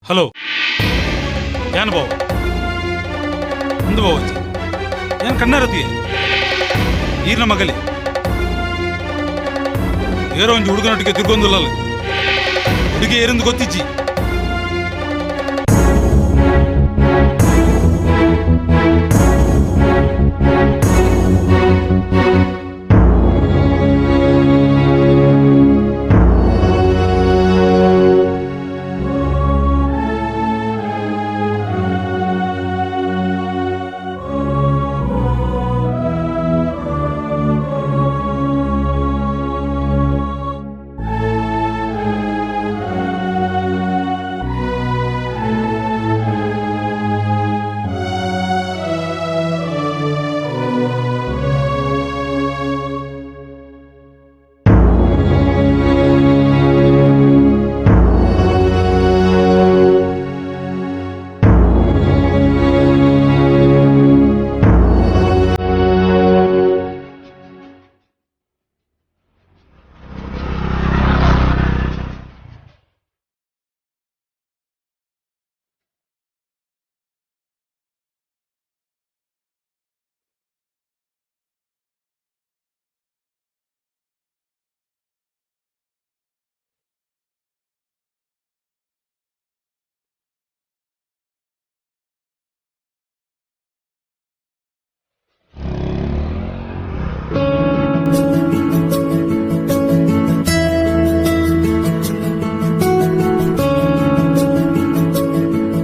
Hello ಯಾನ್ ಬಾವ ಅಂದು ಬಾವಜ್ಜಿ ಏನ್ ಕಣ್ಣಾರತಿ ಈರ್ನ ಮಗಲಿ ಏರೋ ಒಂಜಿ ಹುಡುಗನೊಟ್ಟಿಗೆ ತಿರ್ಗೊಂದುಲ್ಲಲ್ಲ ಹುಡುಗಿ ಏರಿಂದು ಗೊತ್ತಿಜ್ಜಿ.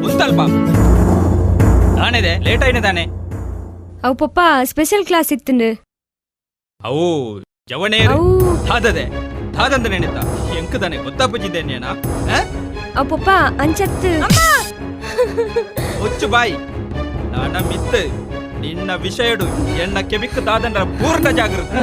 ಉಂತಲ್ಪ ದಾನೆದೆ ಲೇಟ್ ಆಯ್ನ ಅವು ಪಪ್ಪ ಸ್ಪೆಷಲ್ ಕ್ಲಾಸ್ ಇತ್ತುಂಡು. ಅವು ಜವನೇರು. ಅವು ದಾದದೆ ದಾದಂತ ನೆನೆತ ಎಂಕದಾನೆ ಗೊತ್ತಾಪುಜಿದ್ದೇನೇನಾ? ಅವು ಪಪ್ಪ ಅಂಚತ್ತು. ಒಚ್ಚು ಬಾಯಿ ನಾನ ಮಿತ್ತು ನಿನ್ನ ವಿಷಯಡು ಎನ್ನ ಕೆಬಿಕ್ ದಾದಂಡ್ರ ಪೂರ್ಣ ಜಾಗೃತಿ.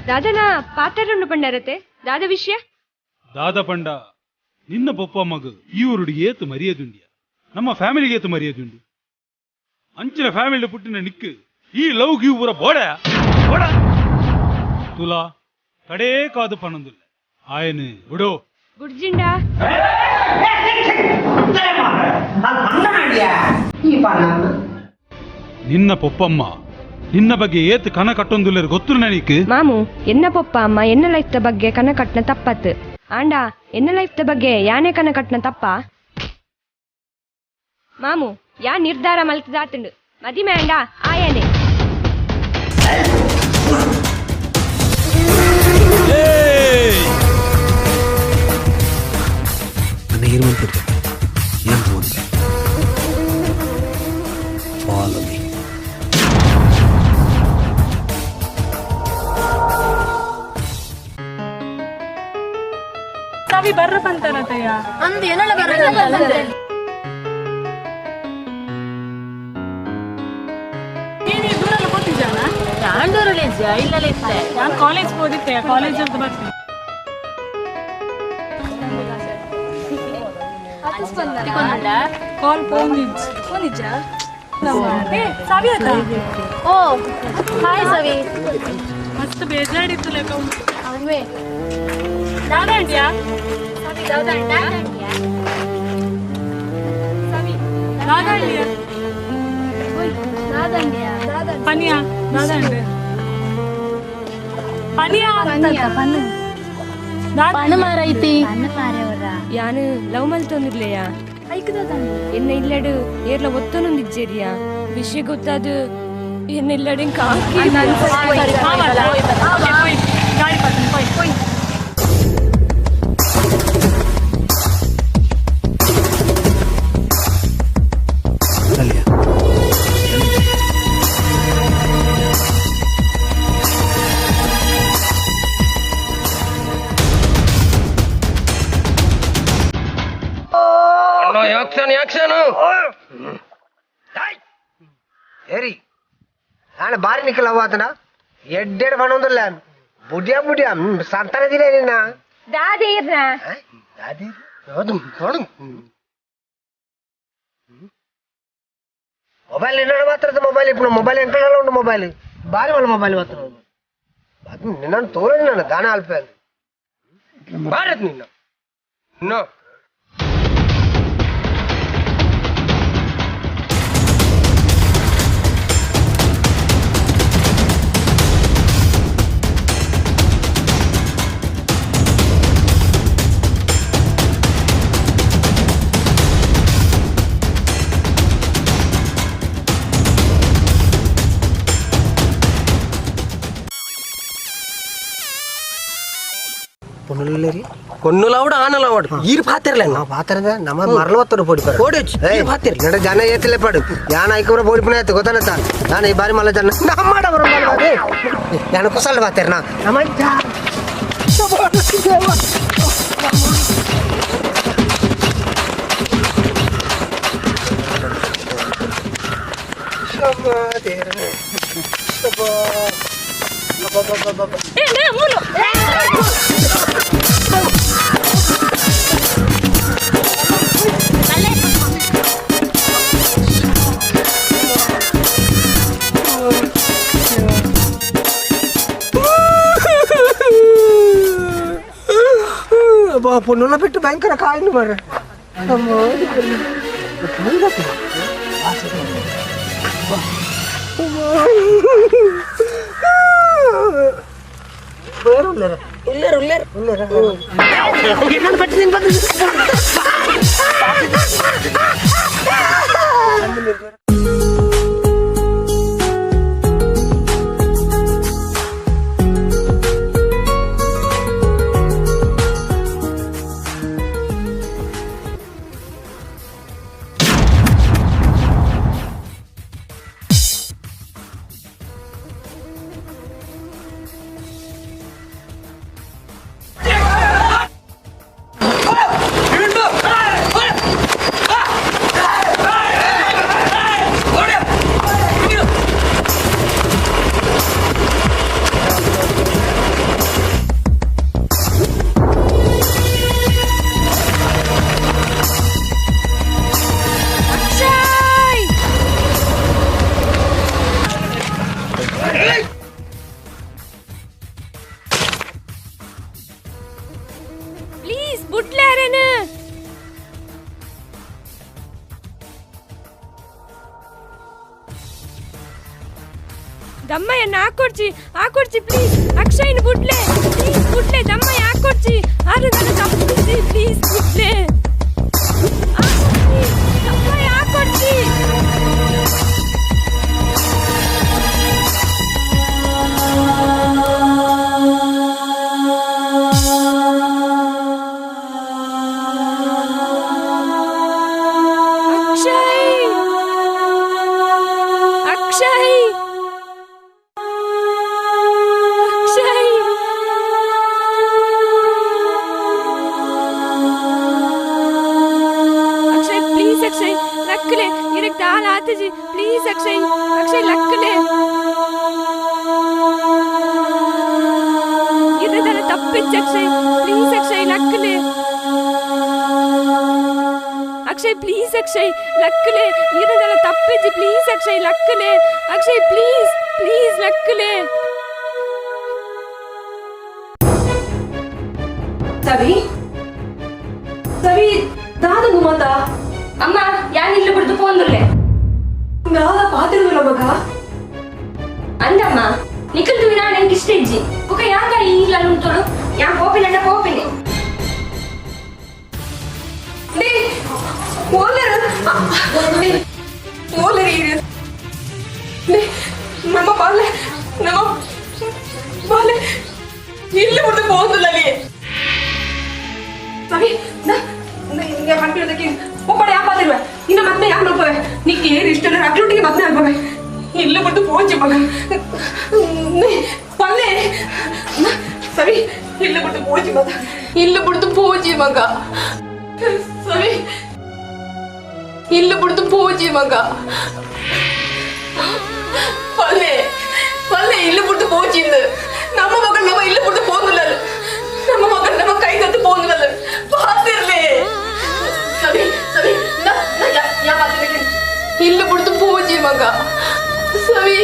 ದಾದನ ಪಾತರನ್ನು ಪಂಡರತೆ ದಾದ ವಿಷಯ. ದಾದ ಪಂಡ ನಿನ್ನ ಪಪ್ಪ ಮಗ ಈ ಊರುಡು ಏತು ಮರ್ಯಾದುಂಡಿಯ, ನಮ್ಮ ಫ್ಯಾಮಿಲಿಗೆ ಏತು ಮರ್ಯಾದುಂಡಿ. ಅಂಚಿನ ಫ್ಯಾಮಿಲಿ ಪುಟ್ಟಿನ ನಿಕ್ಕು ಈ ಲವ್ ಗಿವ್ ಪೂರ ಬೋಡ ಬೋಡ ತುಲಾ ಕಡೇ ಕಾದು ಪಣಂದುಲ್ಲ ಆಯನು ಬಿಡು. ಬುಡ್ಜಿಂಡ ನಿನ್ನ ಪೊಪ್ಪಮ್ಮ ನಿನ್ನ ಬಗ್ಗೆ ಏತು ಕನ ಕಟ್ಟೊಂದುಲ್ಲೇರು ಗೊತ್ತು ನನಗೆ. ಮಾಮು ಎನ್ನ ಪೊಪ್ಪ ಅಮ್ಮ ಎನ್ನ ಲೈಫ್ the ಬಗ್ಗೆ ಕನ ಕಟ್ನ ತಪ್ಪತ್ತು, ಆಂಡ ಎನ್ನ ಲೈಫ್ the ಬಗ್ಗೆ ಯಾನೆ ಕನ ಕಟ್ನ ತಪ್ಪ? ಮಾಮು ಯಾ ನಿರ್ಧಾರ ಮಲ್ತದಾತುಂಡು ಮದಿಮೆ ಅಂಡ ಆಯನೆ. ನನ್ನ ಏರು ಏನು ತಗೊಂಡ್ರೆ ಫಾಲೋ ಮೀ. ಕವಿ ಬರ್ರ ಬಂತಾನತಯ್ಯ. ಅಂದು ಏನಲ್ಲ ಬರಲ್ಲ. ನೀನು ದೂರಲ್ಲ ಕೂತಿದ್ದಾನ? ನಾನು ಕಾಲೇಜ್ ಓದಿದ್ದೆ, ಕಾಲೇಜ್ ಅಂತ ಬರ್ತೀನಿ. ಕಾಲ್ ಫೋನ್ ಸವಿ ಆತ. ಓ ಹಾಯ್ ಸವಿ. ಮಸ್ತ್ ಬೇಜಾರಿತ್ತು ಲೆಕ್ಕ. ದಾದಾಂಡ್ಯಾ ದಾದಾಂಡ್ಯಾ ಪನಿಯಾ ದಾದಾಂಡೆ ಪನಿಯಾ ಪಣ್ಣು ಮಾರೈತಿ. ಯಾನು ಲವ್ ಮಲ್ತೊಂದಿರ್ಲೆಯಾ ಎನ್ನ ಇಲ್ಲಡು ಏರ್ಲ ಒತ್ತೊಂದಿಜ್ಜೇರಿಯಾ ವಿಷಯ ಗೊತ್ತಾದು ಎನ್ನ ಇಲ್ಲಡೆ ಕಾಕಿ. ಗಾಡಿ ಪತ್ತನ್. ಅಲ್ಲಿಯ ಆಕ್ಷನ್ ಆಕ್ಷನ್ ಏರಿ ನಾನು ಬಾರಿ ನಿಖಲ್ ಆತನ ಎಡ್ಡೆಡ್ ಬಣ್ಣೊಂದಿಲ್ಲ ಬುಡಿಯ ಬುಡಿಯ ಸಂತಾನ ದಿನ ನಿನ್ನ ದಾದಿ ಇರ್ನ ದಾದಿ ನೋಡು ನೋಡು ಮೊಬೈಲ್ ನಿನ್ನ ಮಾತ್ರ ಮೊಬೈಲ್ ఇప్పుడు ಮೊಬೈಲ್ ಎಂಟಲ್ಲ ಉಂಟು ಮೊಬೈಲ್ ಬಾರಿ వాళ్ళ ಮೊಬೈಲ್ ಮಾತ್ರ ಅದು ನಿನ್ನ ತೋರಣಿ ನನ್ನ ದಾನ ಅಲ್ಪ ಭಾರತ್ ನಿನ್ನ ನೋ ಕೊನ್ನುಲಾವಡು ಆನಲಾವಡು ಈರು ಪಾತಿರ್ಲ ನಾ ಪಾತ್ರದ ನಮ್ಮ ಮರಳು ಪೊಡಿ ಪೊಡಿ ಈರು ಪಾತಿರ್ ನಡ ಜನ ಏತಿಲ್ಲ ಪಾಡು ಯಾನ ಐಕಬ್ರ ಪೊಡಿ ಆಯ್ತು ಗೊತ್ತಾನತ್ತ ನಾನು ಈ ಬಾರಿ ಮಲ್ಲ ಜನ ನಮ್ಮ ನಾನು ಕುಸಲ್ ಬಾತೇರ್ ನಾ ನಮ್ಮ పొన్నుల పెట్టు భయంకర కాయను మరి ಅಕ್ಷಯ್ ಪ್ಲೀಸ್ ಬುಡ್ಲಾರನ ದಮ್ಮಯ್ಯ ಹಾಕೊಡ್ಚಿ ಹಾಕೊಡ್ಚಿ ಪ್ಲೀಸ್ ಅಕ್ಷಯ್ನ ಬುಡ್ಲೆ ಪ್ಲೀಸ್ ಬುಡ್ಲೆ ದಮ್ಮಯ್ಯ ಹಾಕೊಡ್ಚಿ ಆರು ನನ್ನ ತಪ್ಪಿಸಿ ಪ್ಲೀಸ್ ಬುಡ್ಲೆ ಹಾಕೊಡ್ಚಿ, ದಮ್ಮಯ್ಯ ಹಾಕೊಡ್ಚಿ. ಅಕ್ಷಯ್ ಅಕ್ಷಯ್ ಅಕ್ಷಯ್ ಅಕ್ಷಯ್ ಪ್ಲೀಸ್ ಅಕ್ಷಯ್ ಲಕ್ಕಲೆ ಇರಕ್ ದಾಲ್ ಆತಜಿ ಪ್ಲೀಸ್ ಅಕ್ಷಯ್ ಅಕ್ಷಯ್ ಲಕ್ಕಲೆ. ಪ್ಲೀಸ್ ಅಕ್ಷಯ್, ಪ್ಲೀಸ್ ಅಕ್ಷಯ್ ಲಕ್ಕಲೆ. ಅಕ್ಷಯ್ ಪ್ಲೀಸ್ ಅಕ್ಷಯ್ ಲಕ್ಕಲೆ, ಇರದಲ್ಲ ತಪ್ಪಿಜ್ಜಿ. ಪ್ಲೀಸ್ ಅಕ್ಷಯ್ ಲಕ್ಕಲೆ, ಅಕ್ಷಯ್ ಪ್ಲೀಸ್ ಪ್ಲೀಸ್ ಲಕ್ಕಲೆ. ಸವಿ ಸವಿ ದಾದಂಗು ಮಾತಾ. ಅಮ್ಮ ಯಾನ್ ಇಲ್ಲ ಬಿಡ್ದು ಪೋಂದುಲ್ಲೆ. ನಾದ ಪಾತಿರುವಲ್ಲ ಮಗ. ಅಂದಮ್ಮ ನಿಖಲ್ ತುವಿನ ನೆನ್ಗೆ ಇಷ್ಟ ಇಜ್ಜಿ ಬೊಕ ಯಾಕ ಈ ಇಲ್ಲ ನುಂತೋಡು ಯಾ ಕೋಪಿನ ಅಣ್ಣ ಕೋಪಿನಿ. ಡೇ ಓಲರ್ ಓಲರ್ ಇರು. ನಮ್ಮ ಬಾಲೆ, ನಮ್ಮ ಬಾಲೆ ಇಲ್ಲಿ ಬಿಡ್ದು ಪೋಂದುಲ್ಲಲ್ಲಿ. ಸವಿ ಪಂಪಿಡೋದಕ್ಕೆ ಒಪ್ಪಡ ಯಾ ಪಾತಿರುವೆ ನಿನ್ನ ಮದ್ಮೆ ಯಾಕೆ ನೋಡ್ಪವೆ ನಿಕ್ಕೆ ಏರು ಇಷ್ಟ ಅಕ್ಲುಟಿಗೆ ಮದ್ಮೆ ಅಲ್ಪವೆ ಇಲ್ಲ ಬಿಡ್ದು ಪೋಂಚಿ ಮಗ ಪಲ್ಲೆ. ಸವಿ ಇಲ್ಲ ಬಿಡ್ದು ಪೋಂಚಿ ಮಗ, ಇಲ್ಲ ಬಿಡ್ದು ಪೋಂಚಿ ಮಗ. ಸವಿ ಇಲ್ಲ ಬಿಡ್ದು ಪೋಂಚಿ ಮಗ. ಪಲ್ಲೆ ಪಲ್ಲೆ ಇಲ್ಲ ಬಿಡ್ದು ಪೋಂಚಿಂದು. ನಮ್ಮ ಮಗಳು ನಮ್ಮ ಇಲ್ಲ ಬಿಡ್ದು ಪೋಂದುಲ್ಲ, ನಮ್ಮ ಮಗಳು ನಮ್ಮ ಕೈ ಕತ್ತು ಪೋಂದುಲ್ಲ ಪಾತಿರ್ಲಿ. ಸವಿ ಸವಿ ಯಾ ಪಾತಿರ್ಲಿಕ್ಕೆ ಇಲ್ಲ ಬಿಡ್ದು ಪೋಂಚಿ ಮಗ. ಸವಿ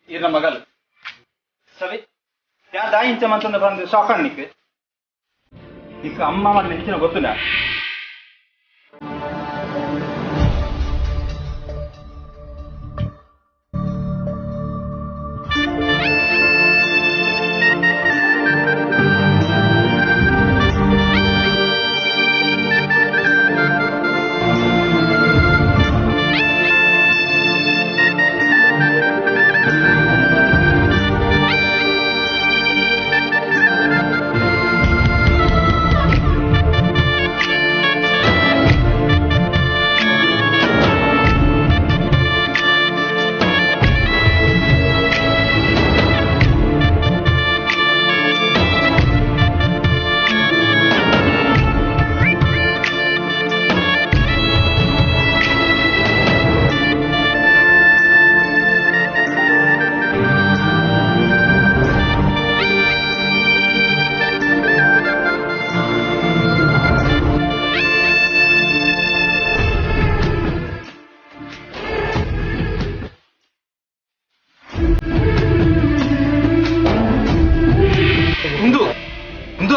ಇರ್ನ ಮಗಲು ಸವಿ ಯಾ ದಾಯಿಂಚ ಮಂತಂದ ಬಂದು ಶಾಕ್ ನಿಕ್ ನಿಕ್ ಅಮ್ಮ ಮನೆ ಹೆಚ್ಚಿನ ಗೊತ್ತಿಲ್ಲ.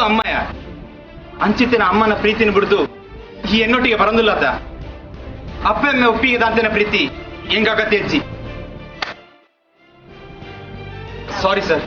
ಅಮ್ಮಯ್ಯ ಅಂಚಿತ್ತಿನ ಅಮ್ಮನ ಪ್ರೀತಿನ ಬಿಡ್ದು ಈ ಎನ್ನೊಟ್ಟಿಗೆ ಬರಂದಿಲ್ಲತ. ಅಪ್ಪೆಮ್ಮೆ ಒಪ್ಪಿಗೆ ದಾಂತಿನ ಪ್ರೀತಿ ಹೆಂಗಾಗತ್ತೆ ಅಜ್ಜಿ. Sorry sir.